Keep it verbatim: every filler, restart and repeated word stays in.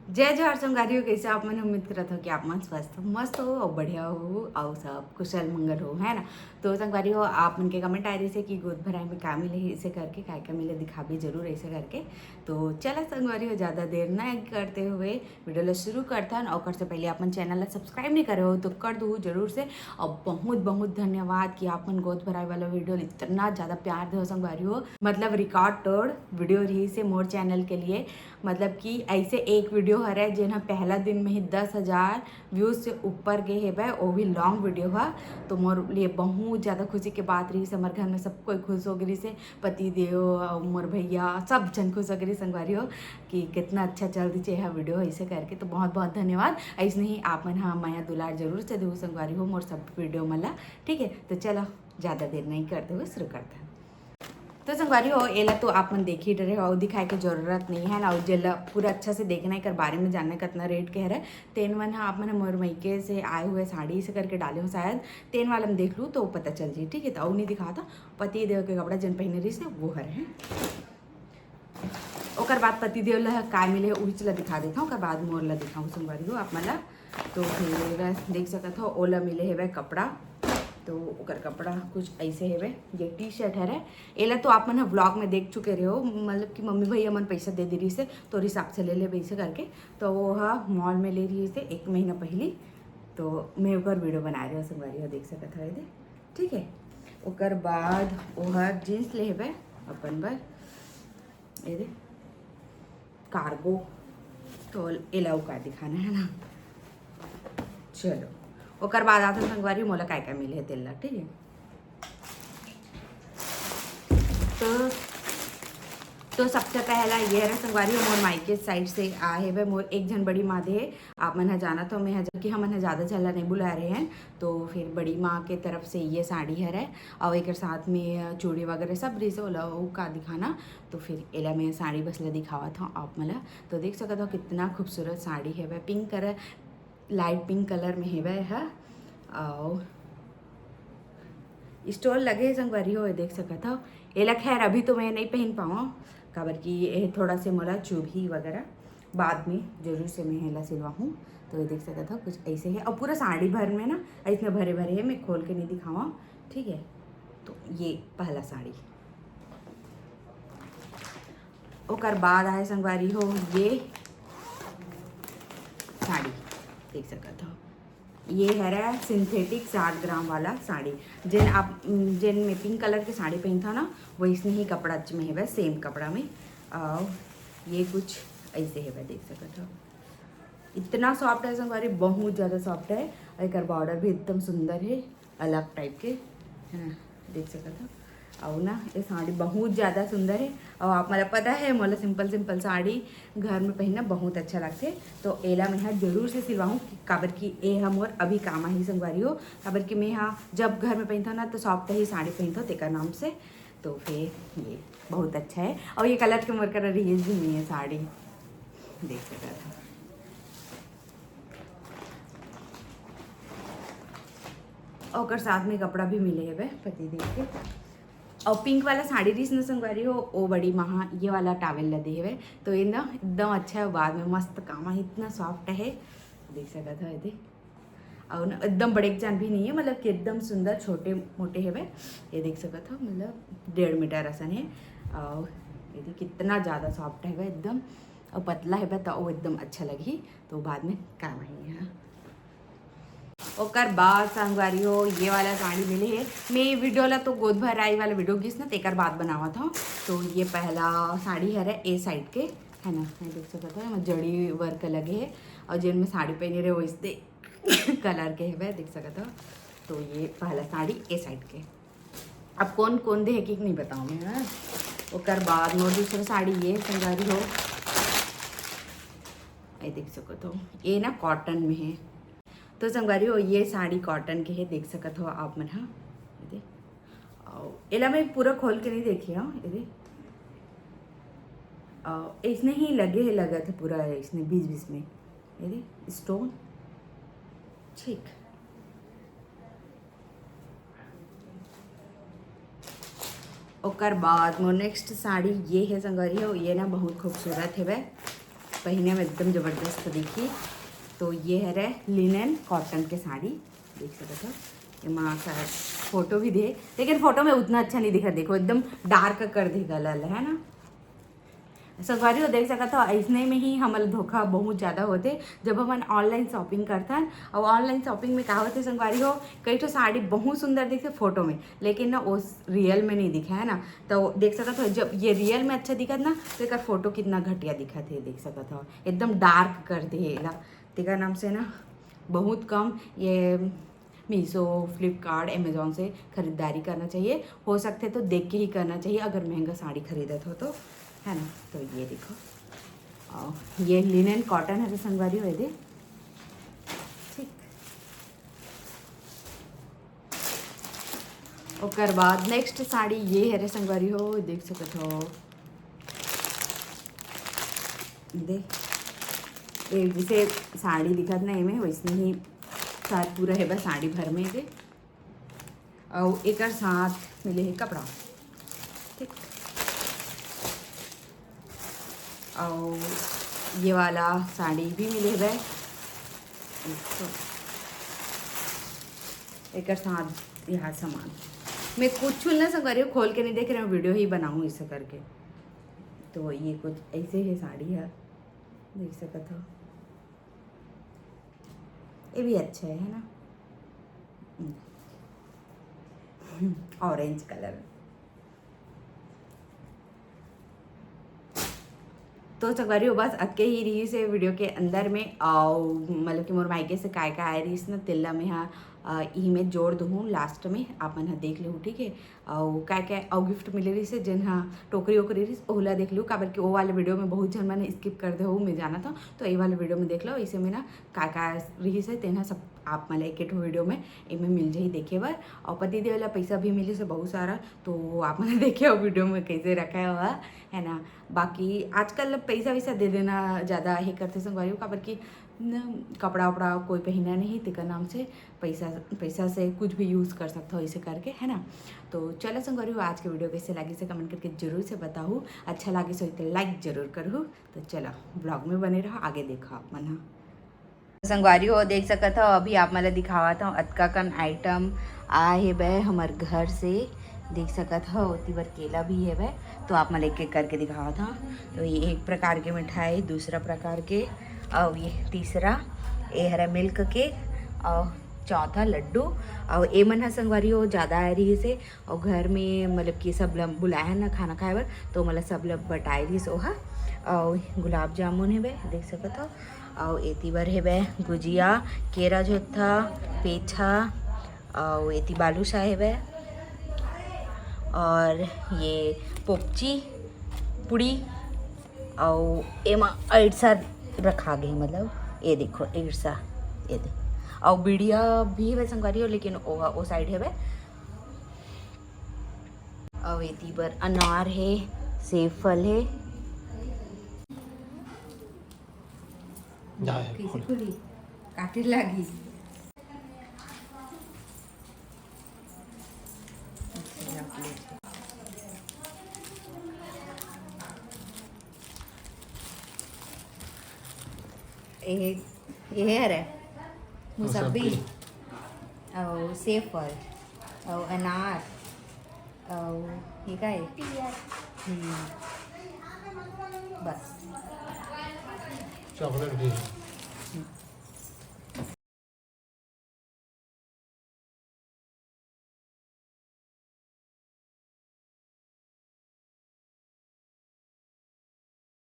जय जोहार संगवारी हो, कैसे आप मन? उम्मीद करत हो कि आप मन स्वस्थ हो, मस्त हो और बढ़िया हो और सब कुशल मंगल हो, है ना? तो संगवारी हो, आप मन के कमेंट आए रहिसे कि गोद भराई में का मिले हे, इसे करके काय का मिले दिखाबे जरूर ऐसे करके। तो चला संगवारी हो, ज़्यादा देर ना करते हुए वीडियो ला शुरू करथन। और ओकर से पहले अपन चैनल ला सब्सक्राइब नहीं करे हो तो कर दू जरूर से। और बहुत बहुत धन्यवाद कि आप मन गोद भराई वाला वीडियो इतना ज़्यादा प्यार दे हो संगवारी हो, मतलब रिकॉर्ड तोड़ वीडियो रहिसे मोर चैनल के लिए। मतलब कि ऐसे एक वीडियो हरे जेन ह पहला दिन में ही दस हजार व्यूज से ऊपर गे हेबे, वो भी लॉन्ग वीडियो ह। तो मोर लिए बहुत ज़्यादा खुशी के बात रहिसे, हमर घर में सब कोई खुश हो गे रहिसे, पति देव और मोर भैया सब झन खुश हो गे रहिसे संगवारी हो कि कितना अच्छा चल रही है वीडियो ऐसे करके। तो बहुत बहुत धन्यवाद। ऐसे ही आप मन ह मया दुलार जरूर से देहू संगवारी हो मोर सब वीडियो मन ला, ठीक है? तो चलो ज़्यादा देर नहीं करते हुए शुरू करते हैं। तो संगवारी हो, एला तो आप मन देख ही डरे हो, दिखाए के जरूरत नहीं है ना। और जेला पूरा अच्छा से देखना है, एकर बारे में जानना है, कितना रेट के हरे, तेन मन ह आप मन ह मोर मइके से आए हुए साड़ी से करके डाले हो शायद, तेन वाला में देख लू तो पता चल जी, ठीक है? तो अउ नहीं दिखाता, पति देव के कपड़ा जन पहने रही से वो हरे हैं। ओकर बाद पति देव ला काय मिले उहीच ला दिखा देता हूँ, ओकर बाद मोर ला दिखाऊँ संगवारी हो आप मन ला। तो फिर देख सकत हो, ओला मिले हेवे कपड़ा। तो ओकर कपड़ा कुछ ऐसे हेवे, ये टी शर्ट हरे। एला तो आप मन ह व्लॉग में देख चुके रहे हो, मतलब कि मम्मी भैया मन पैसा दे दे रही से, तोर हिसाब से ले लेबे ऐसे करके। तो वो ह मॉल में ले रही से एक महीना पहली, तो मैं ओकर वीडियो बना रही हूँ संगवारी हो, देख सकत हो एदे, ठीक है। ओकर बाद वो ह जींस ले हेवे अपन बर, एदे कार्गो। तो एला का दिखाना है ना। चलो, ओकर बाद आते संगवारी मोला काय काय मिले हे तेला, ठीक है। तो तो सबसे पहला ये हरे संगवारी, मोर मायके साइड से आ हेवे, मोर एक झन बड़ी माँ दे हे। आप मन ह जानत हो, मैं ह कि हमन ह ज़्यादा झन ला नहीं बुला रहे हैं, तो फिर बड़ी माँ के तरफ से ये साड़ी हरे। और एक साथ में चूड़ी वगैरह सब रही से, ओला उ का दिखाना। तो फिर एला मैं साड़ी बस ला दिखावत हूँ आप मन ला। तो देख सकत हो कितना खूबसूरत साड़ी हेवे, pink colour, light pink colour में हेवे ह। और स्टोल लगे हे संगवारी हो, ये देख सकत हो। एला खैर अभी तो मैं नहीं पहन पाऊँ, काबर कि ये थोड़ा से मोला चुभी वगैरह, बाद में जरूर से मैं एला सिलवाहूँ। तो ये देख सकत हो कुछ ऐसे है, और पूरा साड़ी भर में ना ऐसने भरे भरे है, मैं खोल के नहीं दिखावा, ठीक है। तो ये पहला साड़ी, ओकर बाद आए संगवारी हो ये साड़ी, देख सकत हो ये हरे सिंथेटिक साठ ग्राम वाला साड़ी, जेन आप जेन में पिंक कलर के साड़ी पहनता ना, वैसने ही कपड़ा में हेवे, सेम कपड़ा में। और ये कुछ ऐसे हेवे, देख सकत हो इतना सॉफ्ट है संगवारी, बहुत ज़्यादा सॉफ्ट है। और एकर बॉर्डर भी एकदम सुंदर है, अलग टाइप के, है ना, देख सकत हो। और ना ये साड़ी बहुत ज़्यादा सुंदर है। और आप मला पता है, मोला सिंपल सिंपल साड़ी घर में पहनना बहुत अच्छा लगथे। तो एला मैं ह जरूर से सिलवाहूँ, काबर कि ए ह मोर अभी काम आही संगवारी हो, काबर कि मैं ह जब घर में पहनता ना तो सॉफ्ट ही साड़ी पहनता तेकर नाम से। तो फिर ये बहुत अच्छा है। और ये कलर के मोर करा रिहिस भी नहीं है साड़ी, देख सकत हो। ओकर साथ में कपड़ा भी मिले हेवे पति देव के। और पिंक वाला साड़ी रहिस न संगवारी हो, ओ बड़ी माँ ह ये वाला टॉवेल ला दे हेवे। तो ये ना एकदम अच्छा है, बाद में मस्त काम आही, इतना सॉफ्ट है, देख सकत हो एदे। और ना एकदम बड़े जान भी नहीं है, मतलब कि एकदम सुंदर छोटे मोटे हेवे। ये देख सकत हो, मतलब डेढ़ मीटर असन है। और ये कितना ज़्यादा सॉफ्ट हेवे एकदम, और पतला हेवे तो वो एकदम अच्छा लगही, तो बाद में काम आही है। ओकर बाद संगवारी हो ये वाला साड़ी मिले है। मैं ये वीडियो ला तो गोद भराई वाला वीडियो गिस ना, तेकर बाद बनावत हूँ। तो ये पहला साड़ी हरे ए साइड के, है ना, ये देख सकत हो, एमा जड़ी वर्क लगे है। और जेन में साड़ी पहने रहे वैसे कलर के हेवे, देख सकत हो। तो ये पहला साड़ी ए साइड के। अब कौन कौन दे है कि नहीं बताऊँ मैं, हाँ। ओकर बाद मोर दूसरा साड़ी ये संगवारी हो, ये देख सकत हो, ये ना कॉटन में है। तो संगवारी हो ये साड़ी कॉटन के है, देख सकत हो आप मन, हाँ। ये दे, और एला मैं पूरा खोल के नहीं देखे हूँ, ये दे, और इसने ही लगे है, लगा था पूरा इसने बीच बीच में, ये दे स्टोन, ठीक। ओकर बाद मोर नेक्स्ट साड़ी ये है संगवारी हो, ये ना बहुत खूबसूरत हेवे। पहिने में एकदम जबरदस्त दिखी। तो ये हरे linen cotton के साड़ी, देख सकत हो। एमा शायद फोटो भी दे, लेकिन फोटो में उतना अच्छा नहीं दिखा। देखो, एकदम dark कर दे गला ल, है ना। संगवारी हो, देख सकत हो, अइसने में ही हमन धोखा बहुत ज़्यादा होथे, जब हमन online shopping करथन। और online shopping में का होथे संगवारी हो, कई ठो साड़ी बहुत सुंदर दिखथे फोटो में, लेकिन ना वो real में नहीं दिखे, है ना। तो देख सकत हो, जब ये real में अच्छा दिखत ना, तो एकर फोटो कितना घटिया दिखत हे, देख सकत हो, एकदम dark कर दे हे एला। तेकर नाम से ना बहुत कम ये Meesho, Flipkart, Amazon से खरीदारी करना चाहिए। हो सकथे तो देख के ही करना चाहिए, अगर महंगा साड़ी खरीदत हो तो, है ना। तो ये देखो, और ये linen cotton है, तो संगवारी हो दे, ठीक। ओकर बाद next साड़ी ये हरे संगवारी हो, देख सकत हो। दे, ये जैसे साड़ी दिखत ना एमे, वैसने ही शायद पूरा हे बस साड़ी भर में दे। अउ एकर साथ मिले हे कपड़ा, ठीक। अउ ये वाला साड़ी भी मिले हवय। एकर साथ यहाँ सामान मैं कुछ ना संगवारी हो खोल के नहीं देख रहे हूँ, वीडियो ही बनाऊँ इसे करके। तो ये कुछ ऐसे ही साड़ी है, देख सकत हो। ये भी अच्छा है, है ना? Orange colour. तो संगवारी हो, बस अतके ही रहिस हे वीडियो के अंदर में। अउ मतलब कि मोर मायके से काय काय आए रहिस ना, तेला मैं हा, अ, इही में जोड़ दूहूँ लास्ट में, आप मन हा देख लेहू, ठीक है। अउ काय काय अउ गिफ्ट मिले रहिस हे, जेन हा टोकरी ओकरी रहिस, ओहू ला देख लेहू, काबर कि ओ वाले वीडियो में बहुत झन मन स्किप कर दे हो, मैं जानत हूँ। तो ये वाले वीडियो में देख लो, इसे में ना काय काय रहिस हे, तेन हा सब आप मन ला एक एक ठो वीडियो में एमे मिल जाही देखे बर। अउ पति देव ला पैसा भी मिलिस हे बहुत सारा, तो आप मन देखे हो वीडियो में कैसे रखा हुआ है ना। बाकी आजकल पैसा वैसा दे देना ज़्यादा हे करथे संगवारी हो, काबर कि न, कपड़ा उपड़ा कोई पहिना नहीं, तेकर नाम से पैसा, पैसा से कुछ भी यूज़ कर सकता हो इसे करके, है ना। तो चलो संगवारी हो, आज के वीडियो कैसे लागिस हे कमेंट करके जरूर से बताहू। अच्छा लागिस होही तो लाइक जरूर करहू। तो चलो ब्लॉग में बने रहो, आगे देखो आप मन हा। संगवारी हो, देख सकत हो, अभी आप मन ला दिखावत हव, अतका कन आइटम आए हे बे हमर घर से। देख सकत हो, ओती बर केला भी हे बे, तो आप मन ला एक एक करके दिखावत हव। तो ये एक प्रकार के मिठाई, दूसरा प्रकार के, अउ ये तीसरा, ये हरा मिल्क केक, अउ चौथा लड्डू। अउ ए मन ह संगवारी हो, ज़्यादा आए रहिस हे, अउ घर में मतलब कि सब ला बुलाए हे ना खाना खाए बर, तो मतलब सब ला बटाए रहिस ओहा। अउ गुलाब जामुन हे बे, देख सकत हो। अउ एती बर हे बे गुजिया, केरा झोत्था, पेठा, अउ एती बालूशाह हे बे, और ये पोपची पुड़ी, अउ एमा अइरसा रखा गे, मतलब ये देखो अइरसा, ये दे, अउ बीड़िया भी हे बे संगवारी हो, लेकिन ओ, ओ साइड हे बे। अउ एती बर अनार हे, सेब फल हे। जा हे, कइसे खोल। खुली? काटे लागी। ए, ये हरे मुसब्बी, मुसब्बी। अउ सेब फल, अउ अनार, अउ ये का हे? पियर। हम्म। बस। चॉकलेट भी हे। हम्म।